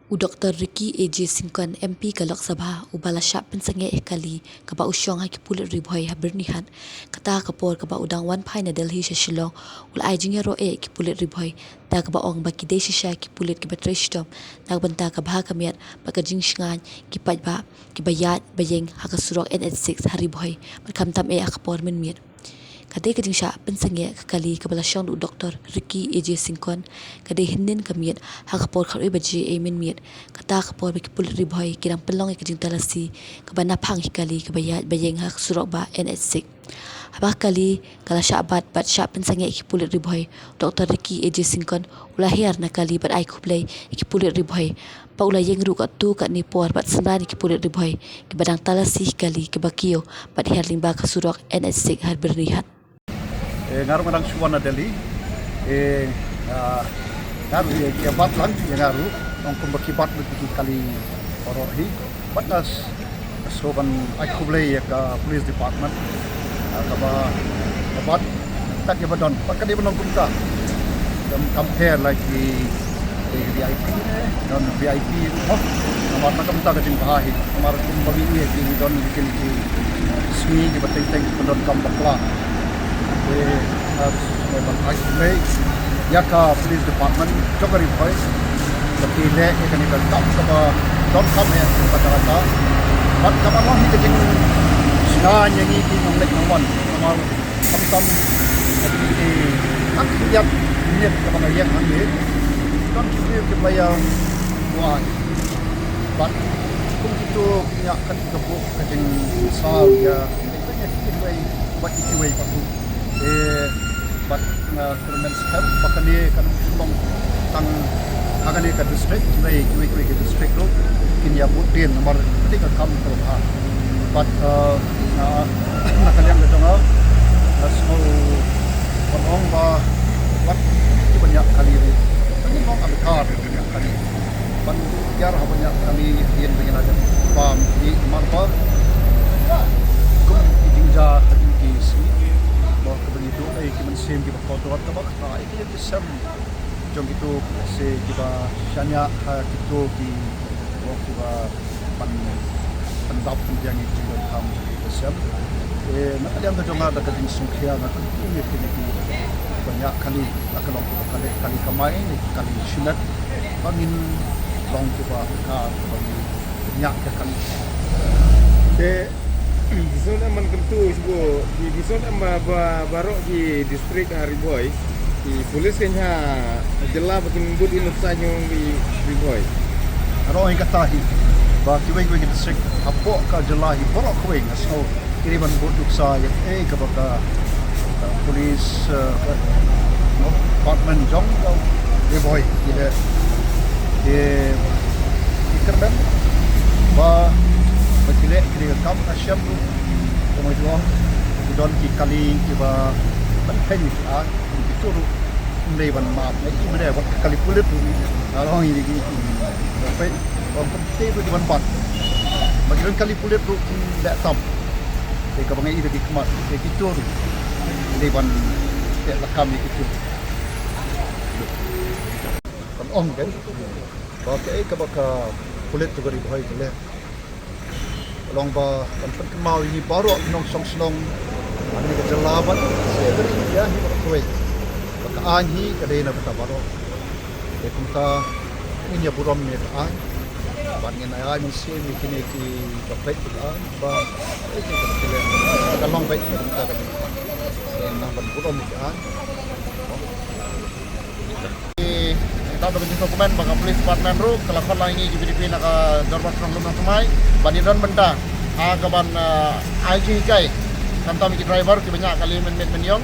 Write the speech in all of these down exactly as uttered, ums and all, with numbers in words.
U Doktor Ricky A J Syngkon, M P ka Lok Sabha, uba la shah pynsangeh ïa ka kali kaba u shong ha ki pulit Ri Bhoi ha Byrnihat, kata ka por kaba u dang wan phai na Delhi sha Shillong, u la ai jingïaroh ïa ki pulit Ri Bhoi, da kaba ong ba ki dei shisha ki pulit kiba trei shitom na ka bynta ka bha ka miat bad ka jingshngaiñ ki paidbah kiba ïaid ba ïeng ha ka surok N H six ha Ri Bhoi, bad khamtam eh ha ka por mynmiet. Ka dei ka jingshah pynsangeh ka kali kaba la shong da u Doktor Ricky A J Syngkon, ka dei hynnin ka miet ha ka por khatwei baje ei mynmiet, kata ka por ba ki pulit Ri Bhoi ki dang pynlong ïa ka jingtalasi kaba naphang ïa ka kali kaba ïaid ba ïeng ha ka surok bah N H six. Haba ka kali ka la shah bat bad shah pynsangeh ïa ki pulit Ri Bhoi, u Doktor Ricky A J Syngkon u la hiar na ka kali bad ai khublei ïa ki pulit Ri Bhoi, bad u la ïeng ruh katto katne por bad synran ïa ki pulit Ri Bhoi kiba dang talasi ïa ka kali kaba kiew bad hiar lyngba ka surok N H six ha Byrnihat. Eh, nga ruh nga dang shu wan na Delhi. Eh, ah, nga ruh ïa, ïa bat lang ïa nga ruh. Ong kumba ki bat lut ki kali baroh hi. Bad nga s-, sngewbha ban ai khublei ïa ka police department. Ah, kaba, ka bat kat ïa ba don. Bad ka dei ban long kumta. Kam compare like the, the V I P ne, don V I P ruh. Namar na ka bynta ka jingbha hi. Namar kumba ngi ïohi ki don ki, ki sngi kiba teng teng kiba don kam bakla. Te, ah, sngewbha ban ai khublei ïa ka police department jong ka Ri Bhoi. Ba ki leh ïa kane ka kam kaba donkam eh kata kata. Bad kaba long hi ka jingshngaiñ ïa ngi ki nongleit nongwan. Namar khamtam ka jingïeit ha ki ïat miet kaba nga ïeng hangne. Don ki briew kiba la ïa buaid. Bad kum kito ki ñiah kane ka buh ka jingsaw ïa kiwei bad kiwei pat ruh. Eh, bad nga kyrmen skhem ba kane kan ym long tang ha kane ka district, hynrei kiwei kiwei ki district ruh kin ïa bud dien namar kane ka kam kaba bha. Bad, eh, na, na ka liang ka jong nga, nga sngew ban ong ba wat kiba ñiah kali ruh, kan ym long adkar ban ñiah kali. Ban ïar haba ñiah kali ïa ba ngin ïa dep bam ïa mar ba kum ki jingjia ha ki sngi. Ba kaba ngi duh ei ki mynsiem kiba kordor kaba kata ei ki ïa ki sem jong kito se kiba shaniah ha kito ki, kiba ban pyndap pynbiang ïa ki jingdonkam jong ki sem. Eh, na ka liang ka jong nga da ka jingsngewkhia nga kyntu ïa kine kiba ñiah kali, la ka long kiba kali, kali kamai ne kali shimet. Ba ngin long kiba ka, ba ngin ñiah ka kali. Te phi sngewthuh em, man kyntu shuh, phi sngewthuh em ba, ba baroh ki district ha Ri Bhoi ki police kein ha jylla ba kin bud ïa nuksa jong ki Ri Bhoi. Nga ong ïa kata hi ba kiwei kiwei ki district hapoh ka jylla hi baroh kawei nga sngew ki dei ban bud nuksa ïa kaei kaba ka, ka police, eh, ka, no, department jong ka Ri Bhoi ki leh. Ki, ki kyrmen ba, ba ki leh ki dei ka kam ka shem ruh. Kumba ong ki don ki kali kiba ban pynkheiñ ki ai. Kito ruh ym dei ban map, ngi ym dei ban kali pulit ruh. Nga ong ïa ki, ba peit, ong kumte ruh ki ban bat. Ba ki don kali pulit ruh ym dei tam. Te kaba ngi ïa ki khmat, te kito ruh ym dei ban peit lakam ïa kito. Kan ong kan ba kaei kaba ka pulit jong ka Ri Bhoi ka leh. Long ba kan pynkynmaw ïa ngi baroh ki nongshong shnong ha kane ka jylla bad sha ka ri India hi baroh kawei ba ka aiñ hi ka dei na bynta baroh. Te kumta ngin ïa burom ïa ka aiñ bad ngin ai mynsiem ïa kine kiba peit ïa ka aiñ ba, eh, ka long beit na bynta ka jylla. Te nang ban burom ïa ka aiñ. Kita ba ka jingkmen ba ka police department ruh ka la khot lang ïa ngi ki V D P na ka dorbar khrong Lumnongthymmai ban ïadon bynta ha ka ban, ah, ai jinghikai khamtam ïa ki driver kiba ñiah kali mynmiet mynïong.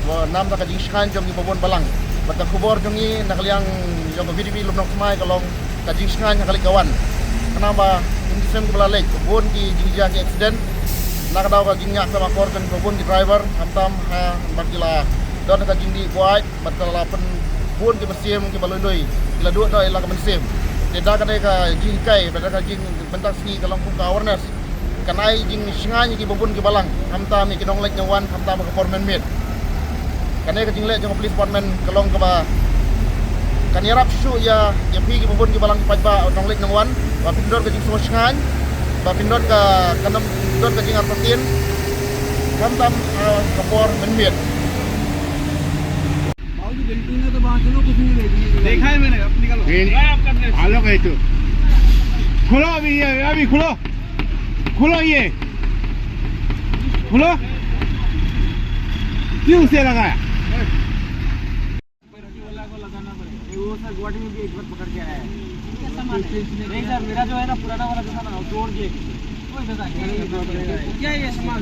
Ba namar ka jingshngaiñ jong kiba bun balang. Bad ka khubor jong ngi na ka liang jong ka V D P Lumnongthymmai ka long ka jingshngaiñ ha ka leit ka wan. Khnang ba kum ki snem kiba la leit ka bun ki jingjia ki accident. Na ka daw ka jingñiah phem akor jong kiba bun ki driver khamtam ha ba ki la don ka jingdih buaid. Bad ka la pynbun ki mynsiem kiba lui lui ki la duh da ïa la ka mynsiem. Te da ka dei ka jinghikai bad da ka jing bynta sngi ka long kum ka awareness. Kan ai jingshngaiñ ïa kiba bun kiba lang khamtam ïa ki nongleit nongwan khamtam ha ka por mynmiet. Kane ka jingleh jong ka police department ka long kaba Ngan ïarap shuh ïa, ïa phi ki babun ki balang ki paidbah nongleit nongwan, ba phin don ka jingsngewsngaiñ, ba phin don ka, ka nam, phin don ka jingartatien. Khamtam, ah, ka por mynmiet. देखा है मैंने, अब निकालो। ये, हेलो, कह तो। खोलो अभी, ये, अभी खोलो। खोलो ये। खोलो। क्यों से लगाया? वाला को लगाना पड़ेगा। ये वो सर गुवाहाटी में भी एक बार पकड़ के आया है। नहीं सर, मेरा जो है ना पुराना वाला जो था ना, वो तोड़ दिया किसी ने। क्या ये सामान?